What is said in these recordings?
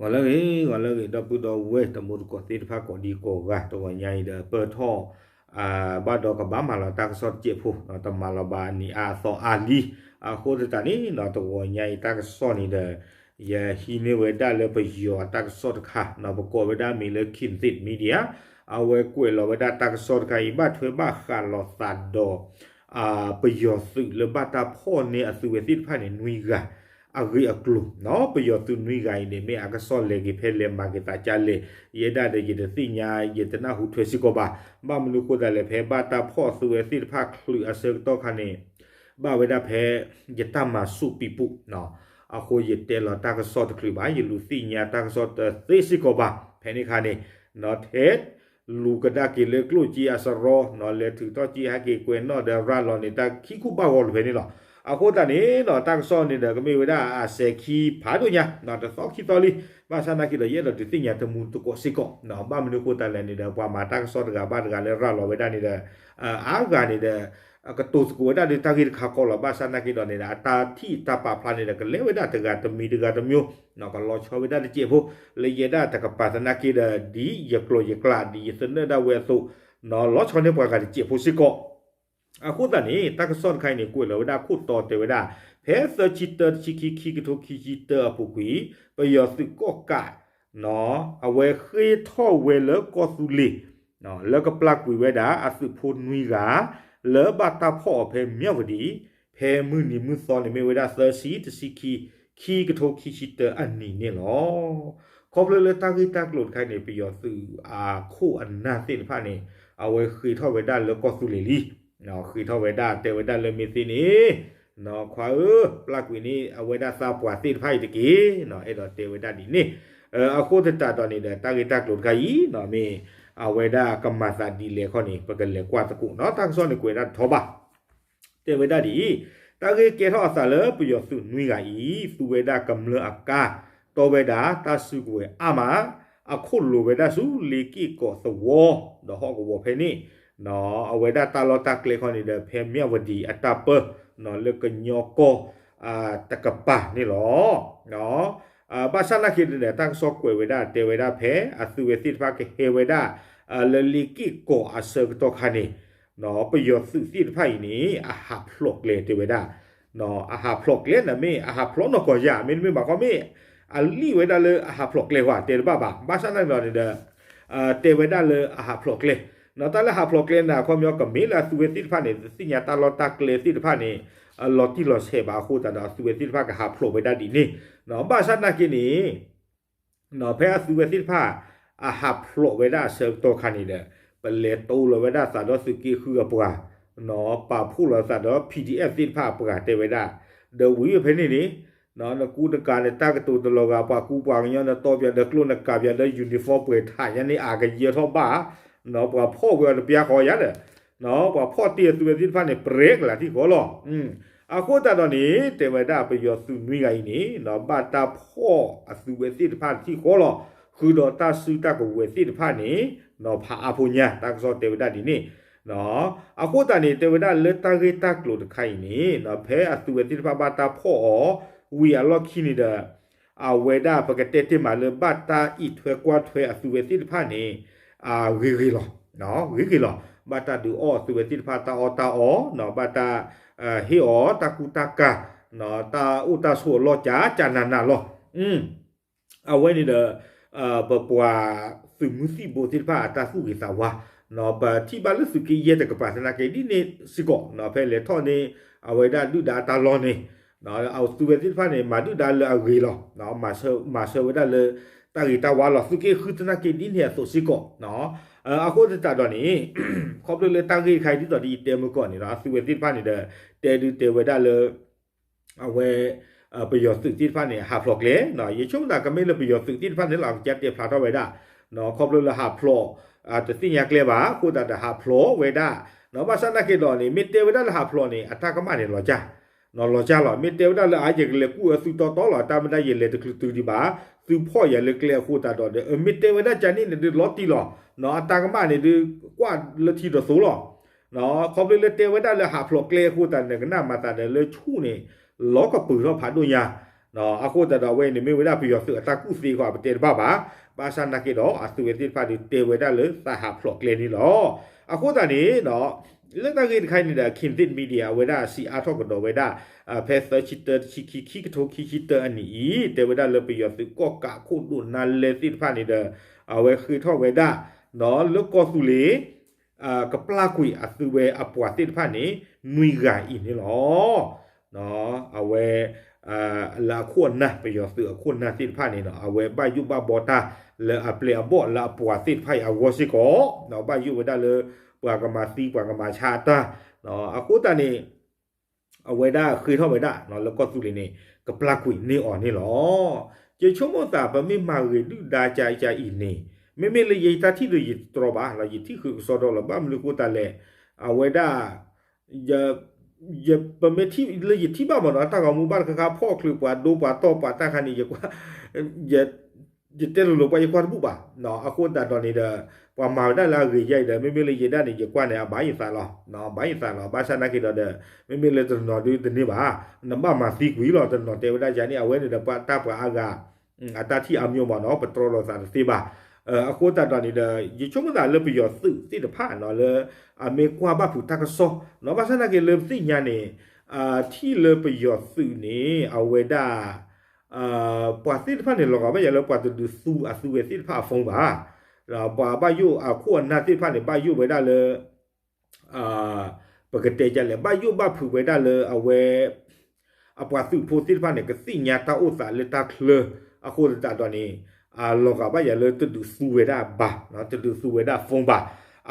ဂီၤလၢအဂ့ၤ ဂီၤလၢအဂ့ၤ ဒီပုၢ်ဒီဝဲၢ်တံၤသကိးသ့ၣ်တဖၣ်ကိးဒံကိးဂၤ တဂီၤညါအံၤဒီး ပၢၢ်ထီၣ် ဘၣ်ဒီးကဘၣ်မၤလီၤတၢ်ကစီၣ်တစဲးဖိ တမၤလီၤဘၣ်အနံၤအါအသီအါလံ. အဃိသတးန့ၣ် တဂီၤညါအံၤတၢ်ကစီၣ်န့ၣ်ဒီး ယဟံးန့ၢ်ဝဲဒၣ်လၢပယီၤအတၢ်ကစီၣ်တခါ ပကိးဝဲဒၣ်မ့ၢ်လၢ Khin Thit Media အဝဲကွဲးလီၤဝဲဒၣ်တၢ်ကစီၣ်တခါအံၤ ဘၣ်ထွဲဘၣ်ဃးလိာ်သးဒီး ပယီၤသုးလၢဘၣ်တၢ်ဖီၣ်န့ၢ်အသုးဝဲသ့ၣ်တဖၣ်န့ၣ် နွံဂၤ အဂ့ၢ်အကျိၤ ပယီၤသုးနွံဂၤအံၤန့ၣ် မ့ၢ်အကစီၣ်လဲၤက့ၤဖဲလဲၣ်မၤက့ၤသးကလဲၣ် ယဲဒၣ်ဒီးယတသ့ၣ်ညါ ယတနၢ်ဟူထွဲစ့ၢ်ကီးဘၣ်. ဘၣ်မနုၤဃိသတးလဲၣ် ဖဲဘၣ်တၢ်ဖီၣ်သုးဝဲသ့ၣ်တဖၣ်ချုးအဆၢကတီၢ်ခါန့ၣ် ဘၣ်ဝဲဒၣ်ဖဲ ယတၢ်မၤဆူၣ်ပံၤပူၤ အဃိယတဲလီၤတၢ်ကစီၣ်တချုးဘၣ် ယလူၤသ့ၣ်ညါတၢ်ကစီၣ်တသ့စ့ၢ်ကီးဘၣ်. ဖဲန့ၣ်ခါန့ၣ် ထဲ လူၤကဒါက့ၤလၢကျိၣ်စ့အစရီ လဲၤထုးထီၣ်က့ၤဟဲက့ၤကွဲးနီၣ်ဒီးရၤလီၤန့ၣ် တၢ်ခံခူဘၣ်ဂီၤလီၤဖဲန့ၣ်လီၤ. အဃိသတးန့ၣ် တၢ်ကစီၣ်န့ၣ်ဒီး ကမ့ၢ်ဝဲဒၣ်အစဲၤခံဖးဒိၣ်ညါ တသီခံသီလံ. ဘၣ်ဆၣ်နာ်က့ဒီး ယအဲၣ်ဒိးဒုးသ့ၣ်ညါတမူတကိးစ့ၢ်ကီး ဘၣ်မနုၤဃိသတးလဲၣ်န့ၣ်ဒီး ပှၤမၤတၢ်ကစီၣ်တဂၤဘၣ်တဂၤလၢရၤလီၤဝဲဒၣ်န့ၣ်ဒီး အါဂၤန့ၣ်ဒီး ကတိၤသကိးဝဲဒၣ်ဒီးတၢ်ဂ့ၢ်တခါဃီလီၤ. ဘၣ်ဆၣ်နာ်က့ဒီးန့ၣ်ဒီး အတၢ်ထံၣ်တၢ်ပာ်ဖျါန့ၣ်ဒီး ကလဲၤဝဲဒၣ်တဂၤတမံၤတဂၤတမံၤ ကလီၤဆီဝဲဒၣ်တစဲးဖိ လၢယဲဒၣ်တကပၤသနာ်က့ဒီး ဒ်ယကျိၤယကျဲ ဒ်ယသနၢၣ်ဒၣ်ဝဲအသိး လီၤဆီန့ၢ်ပှၤဂၤတစဲးဖိစ့ၢ်ကီး. အဃိသတးန့ၣ် တၢ်ကစီၣ်တခါအံၤန့ၣ် ကွဲးလီၤဝဲဒၣ်ခိၣ်တီတဲဝဲဒၣ် ဖဲသၢဆံတၢ တဆံခံ ခံကထိခံဆံတၢအပူၤကွံာ် ပယီၤသုးကီၢ်ကး အဝဲဃ့ထီၣ်ဝဲလၢကီၢ်သူလ့ၤ လၢကပျၢ်ကွံာ်ဝဲဒၣ်အသုးဖိနွံဂၤ လၢဘၣ်တၢ်ဖီၣ်အီၤဖဲမၠၣ်ဝတံၤ ဖဲမုၢ်နံၤမုၢ်သီန့ၣ်မ့ၢ်ဝဲဒၣ်သၢဆံ တဆံခံ ခံကထိခံဆံတၢအနံၤန့ၣ်လီၤ. ခီဖျိလၢတၢ်ဂ့ၢ်တၢ်ကျိၤတခါန့ၣ် ပယီၤသုးအခိၣ်အနၢ်သ့ၣ်တဖၣ်န့ၣ် အဝဲဃ့ထီၣ်ဝဲဒၣ်လၢကီၢ်သူလ့ၤလံ. ဃ့ထီၣ်ဝဲဒၣ် တဲဝဲဒၣ်လၢမ့ၢ်သ့န့ၣ် ခွါဧၢ, ပျၢ်ကွံာ်န့ၢ်အဝဲဒၣ်သးပှၢ်သ့ၣ်တဖၣ်အံၤတက့ၢ်. အဲၣ်ဒိးတဲဝဲဒၣ်ဒ်န့ၣ် အဃိသတးဒီးန့ၣ်ဒီး တၢ်ဂ့ၢ်တၢ်ကျိၤတခါအံၤ မ့ၢ်အဝဲဒၣ်ကမၤသးဒ်လဲၣ်ခီန့ၣ် ပကလဲၤကွၢ်သကိးနီၤ. တၢ်ကစီၣ်န့ၣ်ကွဲးဒၣ်တထီဘၣ် တဲဝဲဒၣ်ဒ်အံၤ, တၢ်ဂ့ၢ်ကဲထီၣ်အသးလၢပယီၤသုးနွံဂၤအံၤ သူဝဲဒၣ်ကမျၢၢ်အကါ တီဝဲဒၣ်တၢ်စုကဝဲၤအါမး အခိၣ်လိၤဝဲဒၣ်ဆူလ့က့ၢ်ကီးသဝီ ဒီးဟီၣ်ကဝီၤဖဲန့ၣ် အဝဲဒၣ်တၢ်လီၢ်တၢ်ကျဲခီန့ၣ်ဒီး ဖဲမၠၣ်ဝတံၤအတၢ်ပၢ လၢကညီကီၢ် တကပၤန့ၣ်လီၤ. ဘၣ်ဆၣ်နာ်က့န့ၣ်ဒီး တၢ်ကစီၣ်ကွဲးဝဲဒၣ် တဲဝဲဒၣ်ဖဲအသုးဝဲသ့ၣ်တဖၣ်ကဟဲဝဲဒၣ် လၢလ့က့ၢ်ကီးအဆၢကတီၢ်ခါန့ၣ် ပယီၤသုးသ့ၣ်တဖၣ်အံၤန့ၣ် အဟးဖျိးကျဲတဲဝဲဒၣ် အဟးဖျိးကျဲန့ၣ်မ့ၢ် အဟးဖျိးနီၢ်ကီၢ်ယၤ မ့တမ့ၢ်ဘၣ်ခီမ့ၢ် အလံၣ်ဝဲဒၣ်လၢအဟးဖျိးကျဲဝဲ တဲတဘၣ်ဘၣ်. ဘၣ်ဆၣ်နာ်က့ဒီးန့ၣ်ဒီး တဲဝဲဒၣ်လၢအဟးဖျိးကျဲ တၢ်လၢဟးဖျိးကျဲန့ၣ် အခီပညီကမ့ၢ်လၢအသုးဝဲသ့ၣ်တဖၣ်န့ၣ် သ့ၣ်ညါတၢ်လီၢ်တၢ်ကျဲသ့ၣ်တဖၣ်န့ၣ် လီၤတံၢ်လီၤဆဲးဘၣ်အဃိသတးဒီး အသုးဝဲသ့ၣ်တဖၣ်ကဟးဖျိးဝဲဒၣ်ဒ်န့ၣ် ဘၣ်ဆၣ်နာ်က့န့ၣ် ဖဲအသုးဝဲသ့ၣ်တဖၣ် အဟးဖျိးဝဲဒၣ်အဆၢကတီၢ်ခါန့ၣ်ဒီး ပလဲၤတိလီၤဝဲဒၣ်သးဒီးသုးက့ဃုအပှၤ ပာ်ဖှိၣ်လီၤသးဒီး PDF သ့ၣ်တဖၣ်အပှၤတဲဝဲဒၣ် ဒီးဝံၤဖဲန့ၣ်န့ၣ် နကူနကၤနတၢ်ကတိၤတလီၤဂာ် ပှၤကူပှၤကညီနတီပၠးဒီးကျိၣ်နကၤပၠးဒီး uniform ပှဲၤထးညါန့ၣ် အကယၢထီၣ်ဘၣ် ပှၤဖီၣ်ဝဲအီၤတပျၢ်ဃီယါဒီး ပှၤဖီၣ်တ့ၢ်အသုးဝဲသ့ၣ်တဖၣ်န့ၣ် ပြဲကလၤထံၣ်ဃီလီၤ. အဃိသတးဒီးန့ၣ် တဲဝဲဒၣ်ပယီၤသုးနွံဂၤအံၤန့ၣ် ဘၣ်တၢ်ဖီၣ်အသုးဝဲသ့ၣ်တဖၣ်ထံၣ်ဃီလီၤ. ဃုာ်ဒီးတၢ်စုတၢ်ကဝဲၤသ့ၣ်တဖၣ်န့ၣ် ဖးအါဖိညါ တၢ်ကစီၣ်တဲဝဲဒၣ်ဒ်န့ၣ် အဃိသတးန့ၣ် တဲဝဲဒၣ်လၢတၢ်ဂ့ၢ်တၢ်ကျိၤတခါအံၤန့ၣ် ဖဲအသုးဝဲသ့ၣ်တဖၣ်ဘၣ်တၢ်ဖီၣ်အီၤ ဝံၤအလီၢ်ခံန့ၣ်ဒီး အဝဲဒၣ်ပကတဲတ့ၢ်မးလၢဘၣ်တၢ်အံးထွဲကွၢ်ထွဲအသုးဝဲသ့ၣ်တဖၣ်န့ၣ် ဂ့ၤဂ့ၤလီၤ. ဂ့ၤဂ့ၤလီၤ. ဘၣ်တၢ်ဒုးအီၣ်အသုးဝဲသ့ၣ်တဖၣ်တၢ်အီၣ်တၢ်အီ, ဘၣ်တၢ်ဟ့ၣ်အီၤတၢ်ကူတၢ်ကၤ, တၢ်အိၣ်တၢ်ဆိးအလီၢ်ကၠးကၠးနးနးလီၤ. အဝဲန့ၣ်ဒီး ပပှၤသုးမုၢ်သံၣ်ဘိသ့ၣ်တဖၣ်အတၢ်သူၣ်ဂ့ၤသးဝါ, ပထံၣ်ဘၣ်လၢသုးက့ယဲၢ်တကပၤသနာ်က့ဒ်န့ၣ်စ့ၢ်ကီး ဖဲလဲၤထီၣ်န့ၢ်အဝဲဒၣ်ဒုၣ်ဒါအတၢ်လီၢ်န့ၣ် အသုးဝဲသ့ၣ်တဖၣ်န့ၣ် မၤဒုၣ်ဒါလၢအဂ့ၤလီၤ. မၤဆၢဝဲဒၣ်လၢတၢ်ဂ့ၤတၢ်ဝါလီၤ. သုးက့ဃုသနာ်က့ဒ်န့ၣ်အသိးစ့ၢ်ကီး အဃိသတးဒီးန့ၣ် ခီဖျိလၢတၢ်ဂ့ၢ်တခါအံၤဒ်သိးဒီးယတဲမုၢ်ကီၢ်န့ၣ်လီၤ. အသုးဝဲသ့ၣ်တဖၣ်န့ၣ်ဒီး တဲဒုးတဲဝဲဒၣ်လၢ အဝဲ ပယီၤသုးသ့ၣ်တဖၣ်န့ၣ် ဟးဖျိးကျဲ, ယဆိကမိၣ်သးကမ့ၢ်လၢပယီၤသုးသ့ၣ်တဖၣ်န့ၣ်လီၤ. အကစၢ်တဲဖျါထီၣ်ဝဲဒၣ် ခီဖျိလၢဟးဖျိး တသ့ၣ်ညါကျဲဘၣ် အဃိသတးဒီးဟးဖျိးဝဲဒၣ်, ဘၣ်ဆၣ်သနာ်က့ဒီးန့ၣ် မ့ၢ်တဲဝဲဒၣ်လၢဟးဖျိးန့ၣ် အတၢ်ကမၣ်န့ၣ်လီၤကၢ် လီၤကၢ်လီၤ. မ့ၢ်တဲဝဲဒၣ်လၢအါ ယကလဲၤကူၣ်အသုတီတီလီၤ, တၢ်မ့ၢ်ဒၣ်ယလဲၤတချုးတုၤဒံးဘၣ်, သုဖီၣ်ယၤလၢကျဲအဃိသတးဒီး မ့ၢ်တဲဝဲဒၣ်ကန့ၣ်န့ၣ်ဒုးလီၤတံၢ်လီၤ, အတၢ်ကမၣ်န့ၣ်ဒုး ကွၢ်လၢထံဒီးသိးလီၤ. ခီဖျိလၢတဲဝဲဒၣ်လၢဟးဖျိးကျဲအဃိသတးန့ၣ် ကနၣ်မၤသးဒီးလၢဆူၣ်န့ၣ် လီၤကပုာ်ထီၣ်ဖးဒိၣ်ညါ အဃိသတးဒီးအဝဲအံၤန့ၣ်မ့ၢ်ဝဲဒၣ်ပယီၤသုးအတၢ်ကူၣ်သ့ဃီ ပတဲတဘၣ်ဘၣ်. ဘၣ်ဆၣ်နာ်က့ဒီး အသုးဝဲသ့ၣ်တဖၣ်ဒီးတဲဝဲဒၣ်လၢသးဟးဖျိးကျဲန့ၣ်လီၤ. အဃိသတးန့ၣ် လၢတၢ်ဂ့ၢ်တခါအံၤန့ၣ်ဒီး Kindit Media အဝဲဒၣ်စံးအါထီၣ်ကဒီးဝဲဒၣ် ဖဲသၢဆံတၢ တဆံခံ ခံကထိခံဆံတၢအနံၤအံၤ တဲဝဲဒၣ်လၢပယီၤသုးကီၣ်ကးခိၣ်ဒိၣ်နါလဲသ့ၣ်တဖၣ်န့ၣ်ဒီး အဝဲဃ့ထီၣ်ဝဲဒၣ် လၢကီၢ်သူလ့ၤ ကပျၢ်ကွံာ်အသုးဝဲအပှၤသ့ၣ်တဖၣ်န့ၣ် နွံဂၤအံၤန့ၣ်လီၤ. အဝဲ လၢအခိၣ်အနၢ် ပယီၤသုးအခိၣ်နၢ်သ့ၣ်တဖၣ်န့ၣ် အဝဲဘၣ်ယိၣ်ဘၣ်ဘီတၢ်လၢအပျဲၢ်အဘီၣ်လၢအပှၤသ့ၣ်တဖၣ်အံၤအဂီၢ်စ့ၢ်ကီး ဘၣ်ယိၣ်ဝဲဒၣ်လၢ ပှၤကမၤသံပှၤကမၤဆါအတၢ် အဃိသတးန့ၣ် အဝဲဒၣ်ဃ့ထီၣ်ဝဲဒၣ်လၢကီၢ်သူလ့ၤန့ၣ် ကပျၢ်ကွံာ်န့ၢ်အီၤန့ၣ်လီၤ. ယဆိကမိၣ်သး ပမ့ၢ်မၤဂ့ၤဒုၣ်ဒါကအံၤအံၤန့ၣ် မ့မ့ၢ်လၢယတၢ်ထံၣ်ဒီးယတတြီဘၣ် ယထံၣ်ဃုာ်ကစီဒီလီၤ ဘၣ်မနုၤအဃိသတးလဲၣ် အဝဲဒၣ် ပမ့ၢ်ထံၣ်လၢယထံၣ်ဘၣ်မ့ၢ်နီၤ တၢ်ဂီၤမူဘၣ်တခါခါဖီၣ်ချုးပှၤဒိပှၤတီၢ်ပှၤတၢ်ခါန့ၣ် ယကွၢ် ယတဲလိၤလိၤပှၤယကွၢ်တဘူၣ်ဘၣ်. အဃိသတးဒီးန့ၣ်ဒီး ပှၤမၤဝဲဒၣ်လၢအဂ့ၤယဲအံၤဒီး မ့မ့ၢ်လၢယဲဒၣ်န့ၣ် ယကွၢ်န့ၣ် အဘၣ်ယသးလီၤ ဘၣ်ယသးလီၤ ဘၣ်ဆၣ်နာ်က့ဒီးဒီး မ့မ့ၢ်လၢတနီၤဒုတန့ၢ်ဘၣ် နဘၣ်မၤသံကွံာ်လီၤ တနီၤတဲဝဲဒၣ်ယၤန့ၣ် အဝဲန့ၣ်ဒီးပှၤတၢ်ပှၤအါဂၤ အတၢ်ထံၣ်အါမံၤမ့ၢ်နီၤ ပတြီလိာ်သးတသ့ဘၣ်. အဃိသတးဒီးန့ၣ်ဒီး ယဆိကမိၣ်သးလၢပယီၤသုးသ့ၣ်တဖၣ်နီၤ လၢအမ့ၢ်ကွၢ်ဘၣ်ဖုးတၢ်ကစီၣ်နီၤ ဘၣ်ဆၣ်နာ်က့လၢပသ့ၣ်ညါန့ၣ် ထံၣ်လၢပယီၤသုးန့ၣ် အဝဲဒၣ် ပှၤသ့ၣ်တဖၣ်န့ၣ် လီၤဂာ်ဘၣ်ယၤလၢပှၤတဒုးသူအသုးဝဲသ့ၣ်တဖၣ်အphoneဘၣ်. ပှၤဘၣ်ယိၣ်အခိၣ်အနၢ်သ့ၣ်တဖၣ်န့ၣ် ဘၣ်ယိၣ်ဝဲဒၣ်လၢ ပကတဲဒ်လဲၣ် ဘၣ်ယိၣ်ဘၣ်ဖုးဝဲဒၣ်လၢအဝဲ အပှၤသုးဖိသ့ၣ်တဖၣ်န့ၣ် ကသ့ၣ်ညါတၢ်အိၣ်သးလၢတၢ်ချၢ အဃိသတးဒီးန့ၣ် လီၤဂာ်ဘၣ်ယၤလၢတဒုးသူဝဲဒၣ်ဘၣ် တဒုးသူဝဲဒၣ်phoneဘၣ်.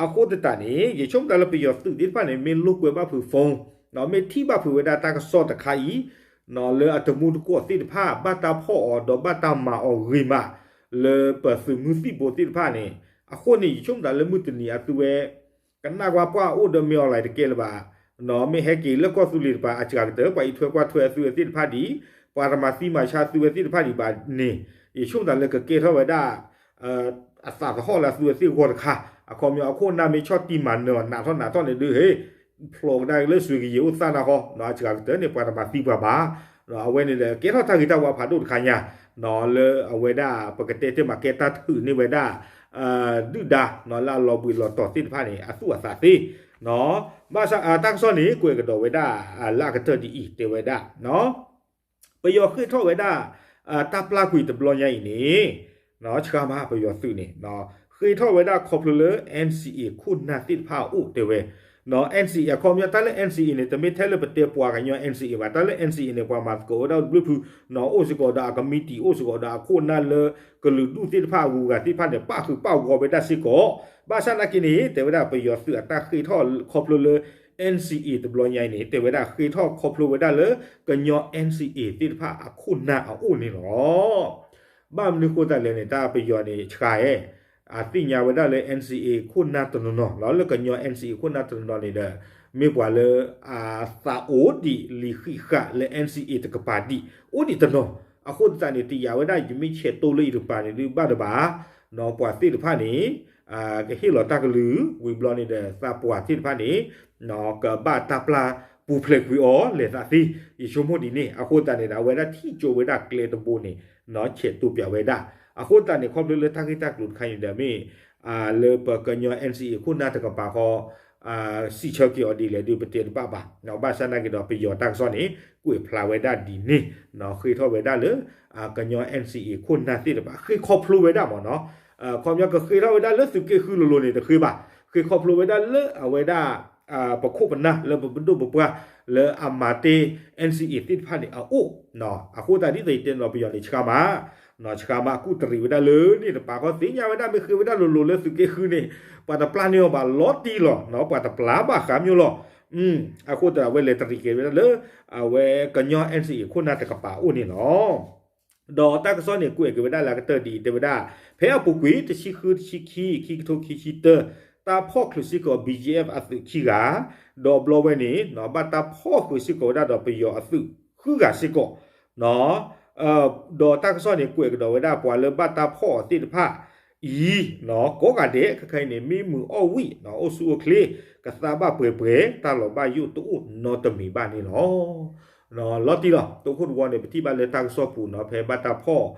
အဃိသတးန့ၣ် ယဆိကမိၣ်သးလၢပယီၤသုးသ့ၣ်တဖၣ်န့ၣ် မ့ၢ်လိာ်ကွဲဘၣ်ဖုးphone မ့ၢ်ထံၣ်ဘၣ်ဖုးဝဲဒၣ်တၢ်ကစီၣ်တခါအံၤ လၢအတမူတကိးသ့ၣ်တဖၣ် ဘၣ်တၢ်ဖီၣ်အီၤဒီးဘၣ်တၢ်မၤအီၤဂ့ၤမး လၢပသုးမုၢ်သံၣ်ဘိသ့ၣ်တဖၣ်န့ၣ် အဃိန့ၣ် ယဆိကမိၣ်သးလၢမုၢ်တနံၤအသုဝဲ ကနၣ်ကွၢ်ပှၢ်အိၣ်ဒီးမ့ၢ်အီၤလၢၤ တကဲလၢၤဘၣ်. မ့ၢ်ဟဲက့ၤလၢကီၢ်သူလ့ၤတပၤ အစှၤကတၢၢ် ပှၤအံးထွဲကွၢ်ထွဲအသုဝဲသ့ၣ်တဖၣ်ဒံး ပှၤတမၤသံမၤဆါသုဝဲသ့ၣ်တဖၣ်ဒံးဘၣ်န့ၣ် ယဆိကမိၣ်သးလၢကကဲထီၣ်ဝဲဒၣ် အသးသဟီၣ်လၢအသုဝဲသ့ၣ်ဂီၢ်တခါ အခီပညီအခိၣ်အနၢ်မ့ၢ်ဆီၣ်တံၢ်မၤနၢၤအီၤ နးထီၣ်နးထီၣ်န့ၣ်ဒုး ဟ့ၣ် ဖျိးကဒါက့ၤလၢစွ့ၤကယံာ်အိၣ်သၣ်နၢ်ဃီ အစှၤကတၢၢ်န့ၣ် ပှၤတမၤသံပှၤဘၣ်. အဝဲန့ၣ်ဒီးကဲထီၣ်တၢ်ဂ့ၤတၢ်ဝါဖးဒိၣ်တခါညါ လၢအဝဲဒၣ် ပကတဲတ့ၢ်မးကဲတၢ်ထုးန့ၢ်ဝဲဒၣ် ဒုၣ်ဒါ လၢအလီၤဘှံးလီၤတီၤသ့ၣ်တဖၣ်န့ၣ် အသူၣ်အသးသ့ ဘၣ်ဆၣ်တၢ်ကစီၣ်န့ၣ် ကွဲးကဒီးဝဲဒၣ် လၢအကတၢၢ်ဒ်အံၤ တဲဝဲဒၣ် ပယီၤဃ့ထီၣ်ဝဲဒၣ် တၢ်ပျၢ်ကွံာ်တဘျီညါအံၤန့ၣ် ဆှါမးပယီၤသုးန့ၣ် ဃ့ထီၣ်ဝဲဒၣ်ခီဖျိလၢ NCA ခိၣ်နၢ်သ့ၣ်တဖၣ်အအိၣ်တဲဝဲ NCA အခီပညီ တၢ်လၢ NCA န့ၣ် တမ့ၢ်ထဲလၢပတဲပှၤကညီ NCA ဘၣ် တၢ်လၢ NCA န့ၣ် ပှၤမၤသကိးဝဲဒၣ်ဘျုးဖု အိၣ်စ့ၢ်ကီးဒီးအကမံးတံာ် အိၣ်စ့ၢ်ကီးဒီးအခိၣ်နၢ်လၢ ကလုာ်ဒူၣ်သ့ၣ်တဖၣ်အဂုၤအဂၤသ့ၣ်တဖၣ်န့ၣ် ပၣ်ဃုာ်ပၣ်ဂီၤဝဲဒၣ်စ့ၢ်ကီး ဘၣ်ဆၣ်နာ်က့န့ၣ် တဲဝဲဒၣ်ပယီၤသုးအတၢ်ဃ့ထီၣ်ခီဖျိလၢ NCA တဘျီညါအံၤန့ၣ် တဲဝဲဒၣ်ဃ့ထီၣ်ခီဖျိဝဲဒၣ်လၢ ကညီ NCA သ့ၣ်တဖၣ်အခိၣ်နၢ်အအိၣ်န့ၣ်လီၤ. ဘၣ်မနုၤဃိသတးလဲၣ်န့ၣ် တၢ်ပယီၤန့ၣ်ဆှါဧါ အသ့ၣ်ညါဝဲဒၣ်လၢ NCA ခိၣ်နၢ်တနီၤနီၤ လၢကညီ NCA ခိၣ်နၢ်တနီၤနီၤန့ၣ်ဒီး မ့ၢ်ပှၤလၢ အသးအိၣ်ဒံးလံာ်ဃံးဃာ်လၢ NCA တကပၤဒံး အိၣ်ဒံးတနီၤ အဃိသတးန့ၣ် တယာ်ဝဲဒၣ် ယမ့ၢ်ဆဲးတိၢ်လၢယတကပၤန့ၣ်ဒုးဘၣ်တဘၣ် ပှၤသ့ၣ်တဖၣ်န့ၣ် ကဟ့ၣ်လီၤတၢ်ကလုၢ် ဝံၤဘျီန့ၣ်ဒီး သးပှၢ်သ့ၣ်တဖၣ်န့ၣ် ကဘၣ်တၢ်ပျၢ်ပူၤဖျဲးကွံာ်အီၤလဲၤသးသ့ ယဆိကမိၣ်ဒ်န့ၣ် အဃိသတးန့ၣ်ဒီး အဝဲဒၣ်ထံၣ်ကၠိဝဲဒၣ်ကျဲတဘိန့ၣ် ဆဲးတိၢ်ပၠးဝဲဒၣ် အဃိသတးန့ၣ် ခီဖျိလၢတၢ်ဂ့ၢ်တၢ်ကျိၤတခါအံၤဒီးမ့ၢ် လၢပကညီ NCA ခိၣ်နၢ်တကပၤဃီ စံးဆၢက့ၤအီၤဒ်လဲၣ်ဒုးပတဲတဘၣ်ဘၣ် ဘၣ်ဆၣ်နာ်က့ဒီးပယီၤတၢ်ကစီၣ်န့ၣ် ကွဲးဖျါဝဲဒၣ်ဒ်န့ၣ် ဃ့ထီၣ်ဝဲဒၣ်လၢ ကညီ NCA ခိၣ်နၢ်သ့ၣ်တဖၣ် ဃ့ခီဖျိဝဲဒၣ်မ့ၢ်နီၤ ခီပညီကဃ့ထီၣ်ဝဲဒၣ်လၢသုးက့ဃုလိၤလိၤန့ၣ်တဃ့ဘၣ် ဃ့ခီဖျိဝဲဒၣ်လၢအဝဲဒၣ် ပခိၣ်ပနၢ်လၢပပဒိၣ်ပပှၢ်လၢအမၤတ့ၢ် NCA သ့ၣ်တဖၣ်န့ၣ်အအိၣ် အဃိသတးဒ်သိးယတဲန့ၣ်လီၤ ပယီၤန့ၣ်ဆှါမး ဆှါမးအကူၣ်တရံးဝဲဒၣ်လၢန့ၣ်တပၤဃီ သ့ၣ်ညါဝဲဒၣ်မ့ၢ်ဃ့ဝဲဒၣ်လိၤလိၤလၢသုးက့ဃုန့ၣ် ပှၤတပျၢ်န့ၢ်အီၤဘၣ်လီၤတံၢ်လီၤ ပှၤတပျၢ်ဘၣ်ဃးမျိၤလီၤ အဃိသတးအဝဲလဲၤတရံးက့ၤဝဲဒၣ်လၢ အဝဲကညီ NCA ခိၣ်နၢ်တကပၤအိၣ်န့ၣ်လီၤ. ဒီးတၢ်ကစီၣ်န့ၣ် ကွဲးက့ၤဝဲဒၣ်လၢအကတၢၢ်ဒ်အံၤ တဲဝဲဒၣ် ဖဲအပူၤကွံာ် တဆံဃု တဆံခံ ခံကထိခံဆံတၢ တၢ်ဖီၣ်ချုးစ့ၢ်ကီး BGF အသုးခံဂၤ ဒီးဘျီဝဲန့ၣ် ဘၣ်တၢ်ဖီၣ်ဃုာ်စ့ၢ်ကီးဝဲဒၣ်ဒီးပယီၤအသုးဃုဂၤစ့ၢ်ကီး ဒီးတၢ်ကစီၣ်န့ၣ် ကွဲးကဒီးဝဲဒၣ်ပှၤလၢဘၣ်တၢ်ဖီၣ်အီၤသ့ၣ်တဖၣ်အံၤ ကိးဂၤဒဲး ခဲခါအံၤန့ၣ် မ့ၢ်မုာ်အီၣ်ဝံၣ် အိၣ်ဆူၣ်အိၣ်ချ့ ကသါဘၣ်ပှဲၤပှဲၤ တၢ်လီၤဘၣ်ယိၣ်တအိၣ်နီတမံၤဘၣ်န့ၣ်လီၤ. လီၤတံၢ်လီၤ. တိခိၣ်တဝီန့ၣ် ပထံၣ်ဘၣ်လၢတၢ်ကစီၣ်ပူၤနီၤ ဖဲဘၣ်တၢ်ဖီၣ်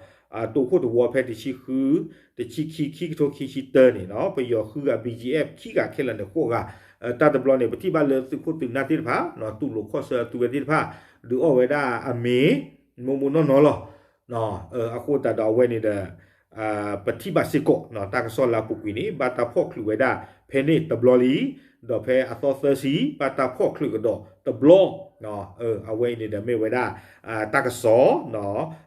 တိခိၣ်တဝီဖဲတဆံဃု တဆံခံ ခံကထိခံဆံတၢန့ၣ်နီၤ ပယီၤဃုဂၤ ဘီၣ်ကၠံအ့ၣ် ခံဂၤခဲလၢာ်န့ၣ် ဃိးဂၤ. တၢ်တဘျီန့ၣ် ပထံၣ်ဘၣ်လၢသုးခိၣ်သုးနၢ်သ့ၣ်တဖၣ် တူၢ်လိာ်ခီၣ်ဆၢအသုဝဲသ့ၣ်တဖၣ် ဒုးအီၣ်ဝဲဒၣ်အမ့ၤ မိၢ်မိၢ်နီၢ်နီၢ်လီၤ. အဃိသတးဒီးအဝဲန့ၣ်ဒီး ပထံၣ်ဘၣ်စ့ၢ်ကီး တၢ်ကစီၣ်လၢအပူၤကွံာ်န့ၣ် ဘၣ်တၢ်ဖီၣ်ချုးဝဲဒၣ် ဖဲန့ၣ်တဘျီလံ, ဒီးဖဲအသီသၢဆံ ဘၣ်တၢ်ဖီၣ်ချုးကဒီးတဘျီ. အဝဲအံၤန့ၣ်ဒီးမ့ၢ်ဝဲဒၣ် တၢ်ကစီၣ်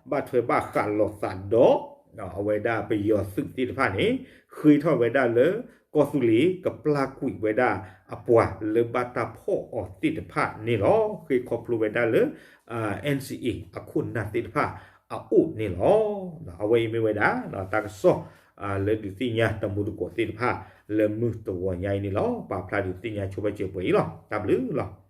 ဘၣ်ထွဲဘၣ်ဃးလိာ်သးဒီး အဝဲဒၣ်ပယီၤသုးသ့ၣ်တဖၣ်န့ၣ် ဃ့ထီၣ်ဝဲဒၣ်လၢ ကီၢ်သူလ့ၤကပျၢ်ကွံာ်ဝဲဒၣ်အပှၤလၢဘၣ်တၢ်ဖီၣ်အီၤသ့ၣ်တဖၣ်န့ၣ်လီၤ. ဃ့ခီဖျိဝဲဒၣ်လၢ NCA အခိၣ်နၢ်သ့ၣ်တဖၣ်အအိၣ်န့ၣ်လီၤ. အဝဲအံၤမ့ၢ်ဝဲဒၣ် တၢ်ကစီၣ် လၢဒုးသ့ၣ်ညါတမူတကိးသ့ၣ်တဖၣ် လၢမုၢ်တဂီၤညါအံၤန့ၣ်လီၤ. ပာ်ဖျါဒုးသ့ၣ်ညါဆိပာ်စၢၤပှဲၤအံၤလီၤ. တၢ်ဘျုးလီၤ.